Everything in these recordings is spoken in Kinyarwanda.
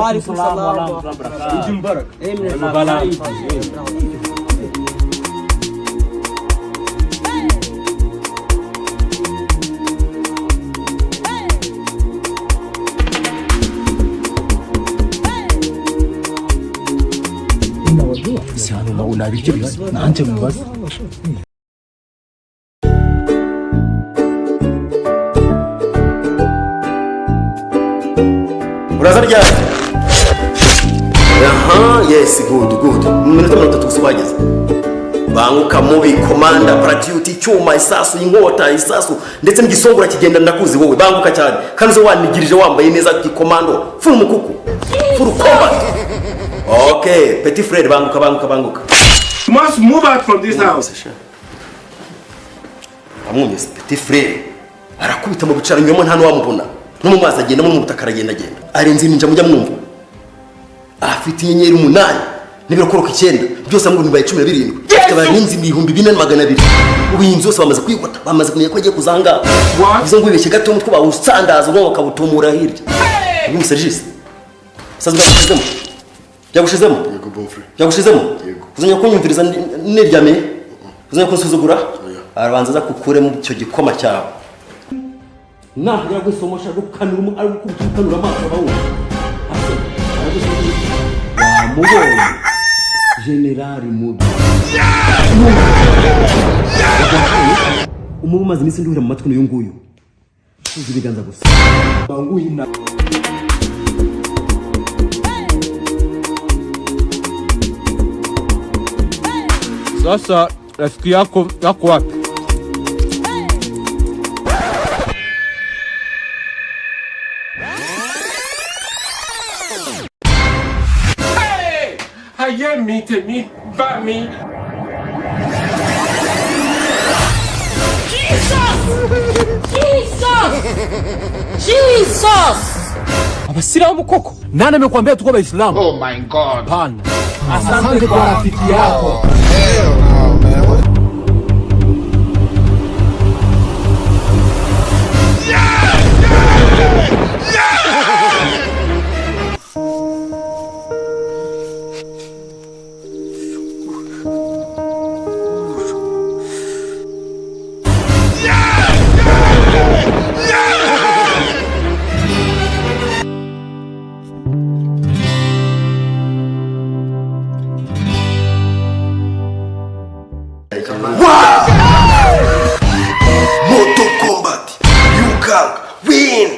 Wa alaikum Salaam wa salam. rahmatullahi wa barakatuh. Eid Mubarak. Mubarak. Unabiryo nanjye mubaze. Uraza ryari? Aha, yes, good, good. Mu minota 30 gusa bageze. Banguka mubi komanda paradiuti, icyuma, isasu, inkota, isasu ndetse n'igisongora kigenda. Ndakuzi wowe, banguka cyane kandi uze wanigirije wambaye neza gikomando, full mukuku, full combat. Okay, petit frère, banguka, banguka, banguka. You must move out from this house. Amwumvise petit frère arakubita mu bicara nyuma, nta n'uwamubona, no mu mazi agenda, no mu butaka aragenda agenda, arenze ninja mujya mwumva. Afite inyenyeri 8 n'ibirokoroka 9, byose hamwe bibaye 17. Afite abarinzi 4200. Ubu iyi nzu yose bamaze kuyigota, bamaze kumenya ko agiye kuzanga. Bivuze ngo wibeshye gato umutwe bawusandaza, ubwonko bakawutumura hirya. Ubu serivisi sasa byagushizemo, byagushizemo. Yego, bon frère. Byagushizemo. Yego. Uzongera kunyumviriza niryamiye, uzongera kunsuzugura, arabanza aza kukuremo icyo gikoma cyawe. Nahagera gusomosha gukanura ari gukubita ukanura amaso abawumva. Wamubonye generali mubi, umubu umaze iminsi nduhira mu matwi n'uyu nguyu, tuzi ibiganza gusa. Banguhina. Sasa rafiki yako yako wapi? Ayé mi tèmi bá mi. Jesus! Jesus! Abasilamu koko? Nani amekwambia tuko Waislamu? Oh my God. Hapana. Asante kwa rafiki yako. Hell no, man. What? Mortal Kombat, Liu Kang win.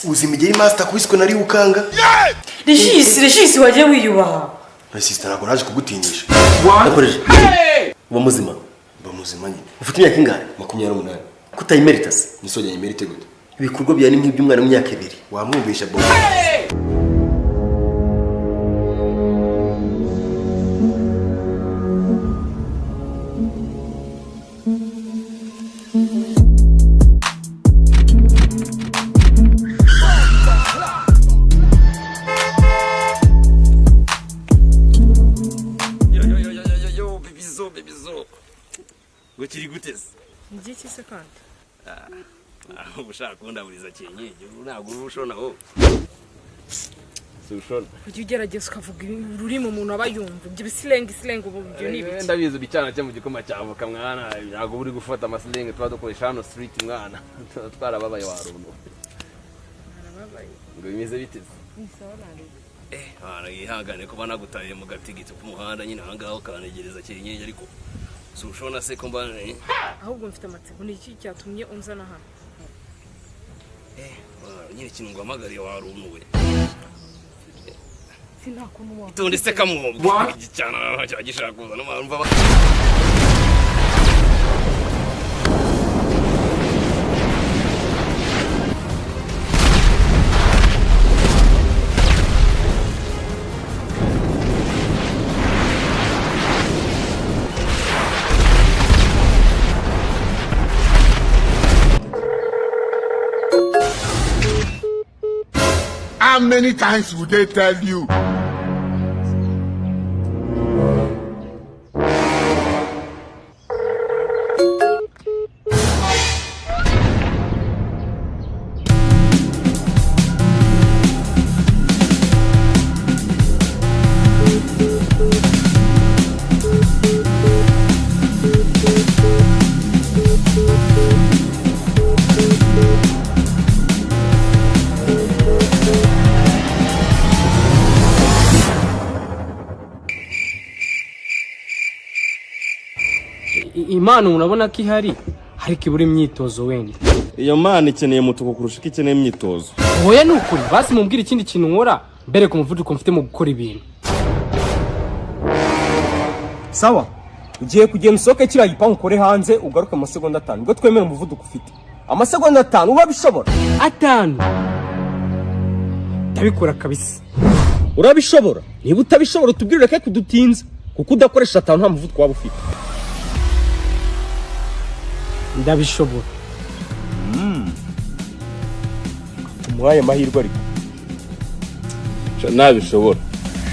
Uzi imigeri master kubiswe na Liu Kang. Regis, Regis, wagiye wiyubaha. My sister, ntabwo naje kugutinyisha. Nakoreje uba muzima. Mba muzima nyine. Ufite imyaka ingahe? 28. Kutayimerita se? Nisojya nyimerite gute? Ibikorwa byawe ni nk'iby'umwana w'imyaka 2. Wamwumvisha bo. Yo yo yo yo yo yo, bibizo bibizo. Ukiri gute se? Igiki se kandi? Aho ushaka kundaburiza kinyenyeri, ubu ntabwo uba ushona wowe. Si ushona. Ujya ugerageza ukavuga ururimi umuntu aba yumva. Ibyo bisilengi silengi ubu ibyo ni ibiki? Ndabizi icyana cyo mu gikoma cya avoka mwana, ntabwo uri gufata amasilengi tuba dukoresha hano street mwana. Tuba twarababaye waruntu. Barababaye. Ngo bimeze bite se? Ni sawa nari. Mwana yihangane kuba nagutaye mu gatigiti k'umuhanda nyine aha ngaha ukanegereza kinyenyeri, ariko si ushona se ko mbana? Ahubwo mfite amatsiko, ni iki cyatumye unzana hano? Nyine ikintu nguhamagariye waruntu we. Sinakuntu wa. Itonde se kamwobwa. Icyana cya gishaka kuza no mva. How many times would they tell you? Impano urabona ko ihari, ariko ibura imyitozo wenda. Iyo mana ikeneye mutuku kurusha uko ikeneye imyitozo. Oya, ni ukuri. Basi mumbwire ikindi kintu nkora mbere ku muvuduko mfite mu gukora ibintu. Sawa, ugiye kugenda usohoke kiriya gipangu, ukore hanze, ugaruke mu masegonda 5, ubwo twemera umuvuduko ufite. Amasegonda 5, urabishobora? 5, ndabikora kabisa. Urabishobora? Niba utabishobora, utubwire, ureke kudutinza, kuko udakoresha 5 nta muvuduko waba ufite. Ndabishobora. Umuhaye amahirwe ariko. Nabishobora,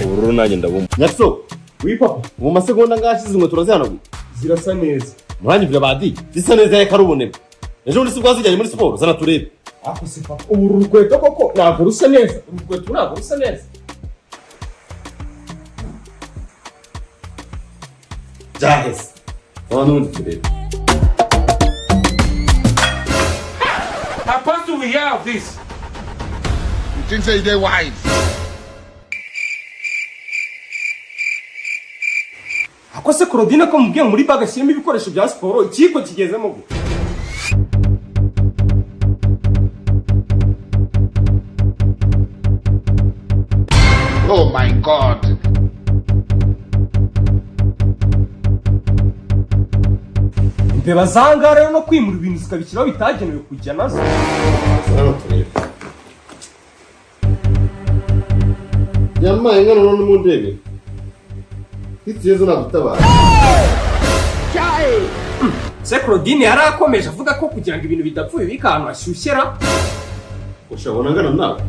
ubururu nanjye ndabumva. Nyakiso wipapa, mu masegonda ngaho ashize inkweto urazihanagura. Zirasa neza. Muranyumvira badi zisa neza, reka ruboneka. Ejo bundi si bwazijyanye muri siporo? Zana turebe. Ako se papa, ubu uru rukweto koko ntabwo rusa neza? Uru rukweto ntabwo rusa neza? Byaheze, zana n'ubundi turebe. Apostle, we hear of this. You think say they wise? Ako se Claudine, ko mubwiye muri bag ashyiramo ibikoresho bya siporo, ikiyiko kigezemo gute? Oh my God. Imbeba zanga rero no kwimura ibintu zikabishyiraho bitagenewe kujya nazo. Zana turebe. Yamaye ingano none mundebe. Itiyezo nagutabara. Se Claudine yari akomeje avuga ko kugira ngo ibintu bidapfa ubibika ahantu hashyushye ra? Ushabona ngana nawe.